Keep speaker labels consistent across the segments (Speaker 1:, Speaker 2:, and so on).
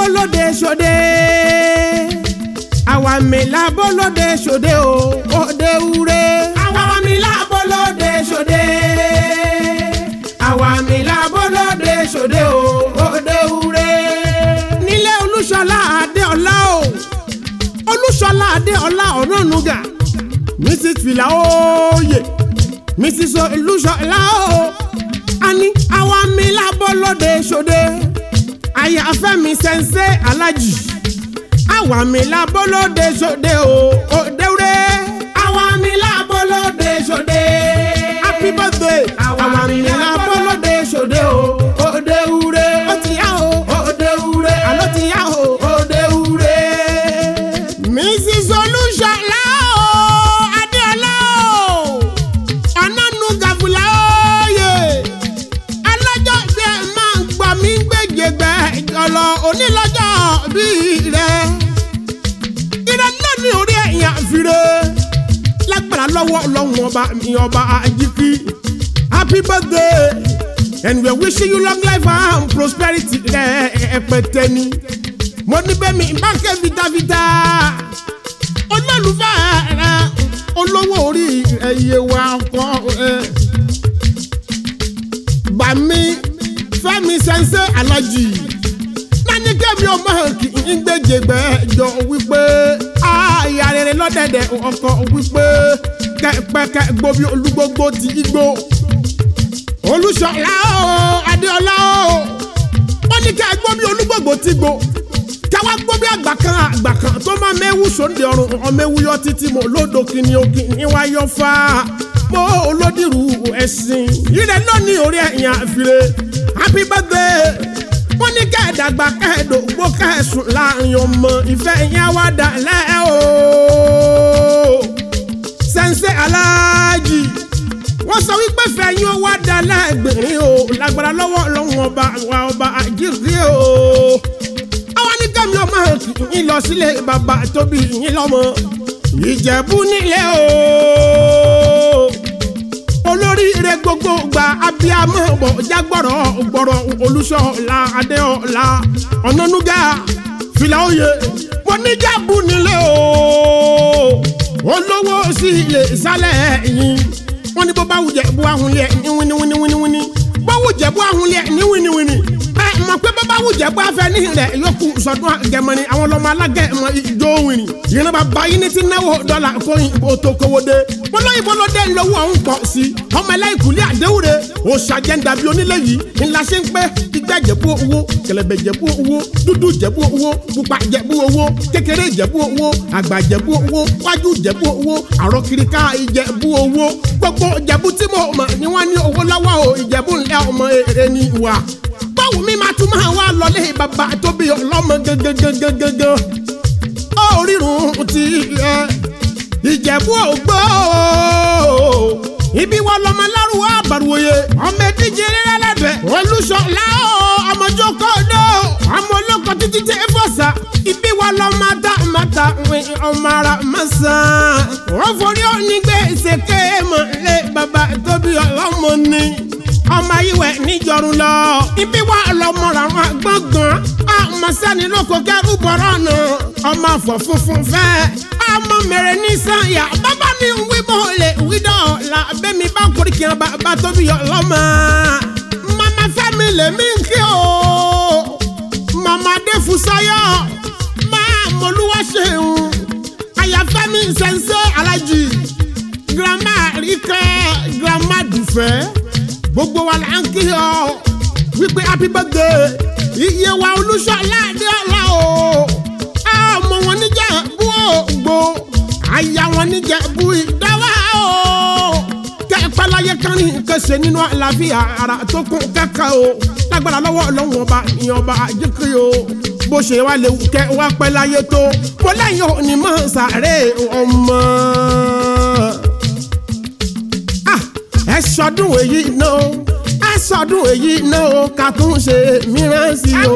Speaker 1: Bólóde ṣòde, àwa mi la bólóde ṣòde o, òde ure. Àwa mi la bólóde ṣòde, àwa mi la bólóde ṣòde o, òde ure. Nílé Olúṣọlá Adéọlá o, Olúṣọlá Adéọlá Ọ̀nànúgà, Mrs Fìlà òye, Mrs Olúṣọlá o, a ní àwa mi la bólóde ṣòde, àyàfẹ́mi sẹ́ńsẹ́ alájì, àwa mi la bólóde ṣòde o, òde ure. Àwa mi la bólóde ṣòde. Happy birthday. Àwa mi la bólóde ṣòde o, òde ure. Ó ti yá o, òde ure. Àló ti yá o, òde ure. Mrs Olúṣọlá o, Adéọlá o, Ọ̀nànúgà fúlà òye, alájọ bí ẹ máa ń gbọ́ mi gbẹ̀jẹ̀gbẹ̀ jọlọ onílọ́jọ́ bí rẹ̀ ire lónìí orí ẹ̀yìn àfiré lágbára lọ́wọ́ Ọlọ́run ọba mi ọba àjíkí. Happy birthday and we are wishing you long life and prosperity rẹpẹtẹ ni. Mo ní bẹ́ẹ̀ mi bá ké vitavita olólùfẹ́ rẹ, olówó orí ẹ̀yẹ wa kọ́ ẹ bàmí Fẹ́mi sẹ́ńsẹ́ alájì nání kẹ́mi ọmọ kì í gbẹ́jẹ̀gbẹ́ jọ wípé àyà rere lọ́dẹ̀dẹ̀ ọkọ̀ wípé kẹ́pẹ́kẹ́ gbóbi olúgbógbó ti igbó. Olúṣọlá o, Adéọlá o, ó ní kẹ́ gbóbi olúgbògbò ti gbó, káwá gbóbi àgbà kan, àgbà kan tó máa mẹ́wù sóde ọ̀run ọmọ ewu yọ títí mo lódò kìíní òkìní wáyọ fà mo olódìrú ẹ̀sìn ire lónìí orí ẹ̀yìn àfiré. Happy birthday. Wọ́n ní kẹ́ẹ̀dàgbà kẹ́ẹ̀dògbò kẹ́ẹ̀sùn láàrin ọmọ ìfẹ́ yẹn wá dà lẹ́ o. Sẹ́ńsẹ́ aláàjì, wọ́n sọ wípé fẹ̀yìn ó wá dà lẹ́gbẹ̀rin o, lágbára lọ́wọ́ lọ́wọ́ ọba wa ọba àjírí o. Àwọn ní kẹ́mi ọmọ kì í lọ sílé bàbá tóbi yín lọ́mọ Ìjẹ̀bú nílé o, olóríire gbogbo gba abiyamọ bọ jágbọrọ gbọrọ. Olúṣọlá Adéọlá Ọ̀nànúgà fìlà òye, mo níjàbù nílé o, olówó sí ilé ìsàlẹ̀ yìí. Wọ́n ní bó bá wùjẹ́ bú ahùnlé ní wíní wíní wíní wíní, bó wùjẹ́ bú ahùnlé ní wíní wíní. Ẹ mọ̀ pé bó bá wùjẹ́ bú afẹ́ ní rẹ̀ yókù sọdún àgẹ̀mọ́ni àwọn ọlọ́mọ alágẹ̀mọ́ ìjó wìnì ìrìn bàbá yìí ní ti náwó dọ́là kóyin ìbò tó kówó dé. Wọ́n lóyìnbó ló dé lówó ọ̀hún pọ̀ sí ọmọ ẹlẹ́yìnkùlé àdéhùre òṣàjẹ́ńdà bíi onílé yìí ńlá ṣe ń pẹ́ igbá jẹ̀bú owó, kẹlẹ̀bẹ̀ jẹ̀bú owó, dúdú jẹ̀bú owó, pupa jẹ̀bú owó, kékeré jẹ̀bú owó, àgbà jẹ̀bú owó, wájú jẹ̀bú owó, àròkìríkà ìjẹ̀bú owó. Gbogbo jẹ̀bú tí mo mọ̀ ni wọ́n ní owó lọ́wọ́ o. Ìjẹ̀bú ńlẹ̀ ọmọ èrè ni wà. Báwo mi máa tún máa wá lọlé bàbá tó bí ọlọ́mọ gangan? Ó rírun ti ẹ Ìjẹ̀bú ògbó ibi wọn lọmọ lárúwá àbàrùwòye ọmọ ẹdíje rírẹ́lẹ́dẹ̀. Olúṣọlá o, ọmọjókòó ọmọ olóko títí tí ẹ fọ̀sà, ibi wọn lọmọ tá mata ọmọ ara mọ́sán. Wọ́n forí onígbé ṣèké mọ̀ lé bàbá tóbi ọlọ́mọ ni ọmọ ayíwẹ̀ níjọrun lọ. Ibi wa lọmọ làwọn gbọ̀ngàn ọmọ sẹ́ni lóko kẹ́rù bọ̀rọ̀ nù ọmọ àfọ̀ funfun fẹ́ ọmọ mẹrẹ ní sànyà bàbá mi ń wí bó lè wí dọ̀la bẹ́mi bá kórìkì hàn bàbá tóbi ọlọ́mọ. Mama Fẹ́mi lèmi ń kí o, mama Adéfúsáyọ̀ máa mọ̀lúwà ṣeun, àyàfẹ́mi sẹ́ńsẹ́ alájì, grandma Ríkẹ́, grandma Dùfẹ́, gbogbo wa là ń kí ọ wípé happy birthday iye wa Olúṣọlá Adéọlá o. Ọmọ wọn níjà bú ògbó àyà wọn níjà bú ìdáwà o, kẹ́ẹ̀pẹ́láyé kánrin kẹsẹ̀ nínú àlàáfíà ara tó kún kẹ́kẹ́ o, lágbára lọ́wọ́ Ọlọ́run ọba ìyẹn ọba àjíkì o. Bó ṣe wá léwu kẹ́ wá pẹ́ láyé tó mo lẹ́yìn òní mọ́ sàárè ọmọ. Ah, ẹ sọdún èyí náà, ẹ sọdún èyí náà, ká tún ṣe mìíràn sí o.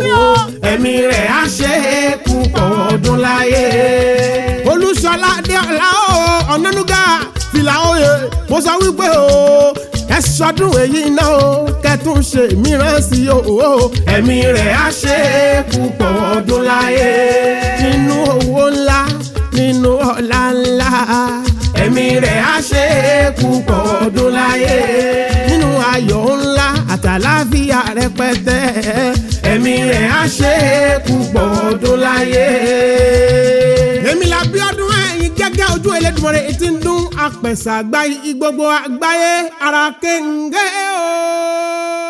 Speaker 2: Ẹ̀mí rẹ̀ á ṣe é púpọ̀ ọdún láyé.
Speaker 1: Olúṣọlá Adéọlá o, Ọ̀nànúgà fìlà òye, mo sọ wípé o ẹ Ẹ sọdún èyí náà o, kẹtùn ṣe mìíràn sí o.
Speaker 2: Ẹ̀mí rẹ̀ á ṣe é púpọ̀ ọdún láyé.
Speaker 1: Nínú owó ńlá, nínú ọlá ńlá.
Speaker 2: Ẹ̀mí rẹ̀ á ṣe é púpọ̀ ọdún láyé.
Speaker 1: Nínú ayọ̀ ńlá àtàláfíà rẹpẹtẹ.
Speaker 2: Ẹ̀mí rẹ̀ á ṣe é púpọ̀ ọdún láyé.
Speaker 1: Èmi la bí ọdún ẹ̀yìn gẹ́gẹ́ ojú Elédùmarè ti ń dún apẹ̀sà àgbáyé gbogbo àgbáyé ara kéńgé o.